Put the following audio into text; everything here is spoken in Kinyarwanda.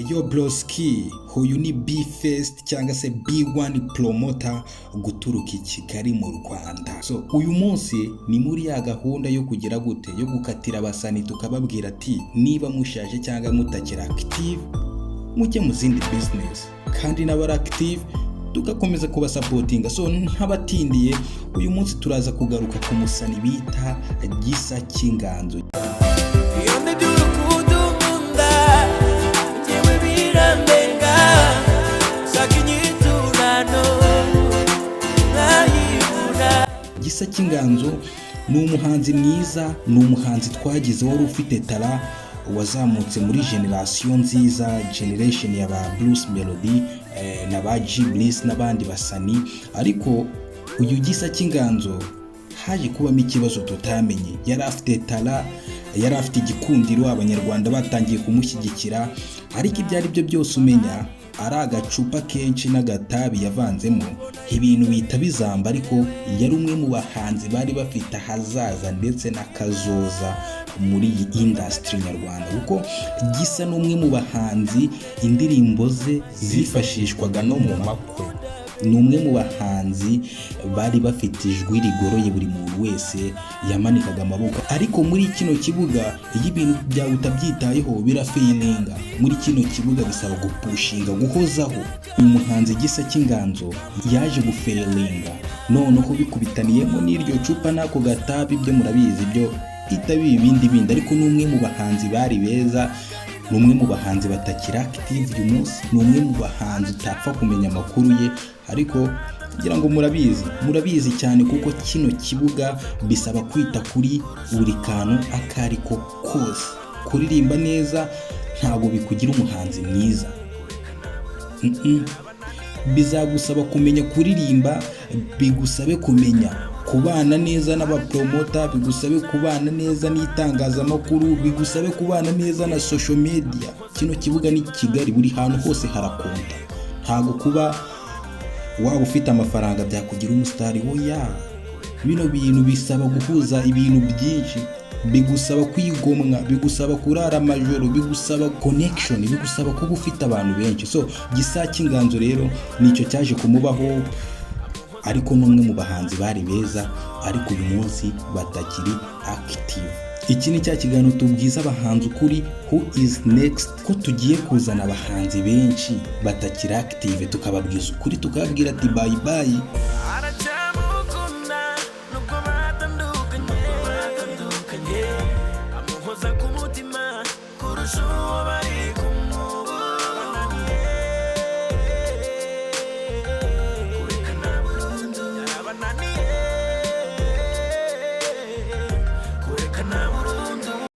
Yo broski, uyu ni B First cyangwa se B1 Promoter guturuka i Kigali mu Rwanda. So uyu munsi ni muri ya gahunda yo kugira gute, yo gukatira abasani, tukababwira ati niba mushaje cyangwa mutakiri active, mujye mu zindi business, kandi n'abari active tugakomeza kubasupportinga. So ntabatindiye, uyu munsi turaza kugaruka ku musani bita Gisa cy'Inganzo. Iyo ndebye urukundo nkunda, njyewe birandenga, shaka inyiturano nkayibura. Gisa cy'Inganzo ni umuhanzi mwiza, ni umuhanzi twagize wari ufite talent, wazamutse muri generation nziza, generation ya ba Bruce Melody na ba G Bliss n'abandi basani. Ariko uyu Gisa cy'Inganzo haje kubamo ikibazo tutamenye. Yari afite talent, yari afite igikundiro, Abanyarwanda batangiye kumushyigikira, ariko ibyo ari byo byose umenya ari agacupa kenshi n'agatabi yavanzemo, ibintu bihita bizamba. Ariko yari umwe mu bahanzi bari bafite ahazaza ndetse n'akazoza muri iyi industry nyarwanda, kuko Gisa n'umwe mu bahanzi indirimbo ze zifashishwaga no mu makwe. Ni umwe mu bahanzi bari bafite ijwi rigoroye, buri muntu wese yamanikaga amaboko. Ariko muri kino kibuga, iyo ibintu byawe utabyitayeho birafailinga. Muri kino kibuga bisaba gupushinga, guhozaho. Uyu muhanzi Gisa cy'Inganzo yaje gufailinga, noneho bikubitaniyemo n'iryo cupa n'ako gatabi, byo murabizi, byo bihita biba ibindi bindi. Ariko ni umwe mu bahanzi bari beza, ni umwe mu bahanzi batakiri active uyu munsi, ni umwe mu bahanzi utapfa kumenya amakuru ye. Ariko ngira ngo murabizi, murabizi cyane, kuko kino kibuga bisaba kwita kuri buri kantu ako ari ko kose. Kuririmba neza ntabwo bikugira umuhanzi mwiza. Bizagusaba kumenya kuririmba, bigusabe kumenya kubana neza n'abapromoter, bigusabe kubana neza n'itangazamakuru, bigusabe kubana neza na social media. Kino kibuga ni Kigali, buri hantu hose haracounta. Ntabwo kuba waba ufite amafaranga byakugira umusitari, oya. Bino bintu bisaba guhuza ibintu byinshi, bigusaba kwigomwa, bigusaba kurara amajoro, bigusaba connection, bigusaba kuba ufite abantu benshi. So Gisa cy'Inganzo rero nicyo cyaje kumubaho, ariko ni umwe mu bahanzi bari beza, ariko uyu munsi batakiri active. Iki ni cya kiganiro tubwiza abahanzi ukuri. Who is next? Ko tugiye kuzana abahanzi benshi batakiri active, tukababwiza ukuri, tukababwira ati bye bye.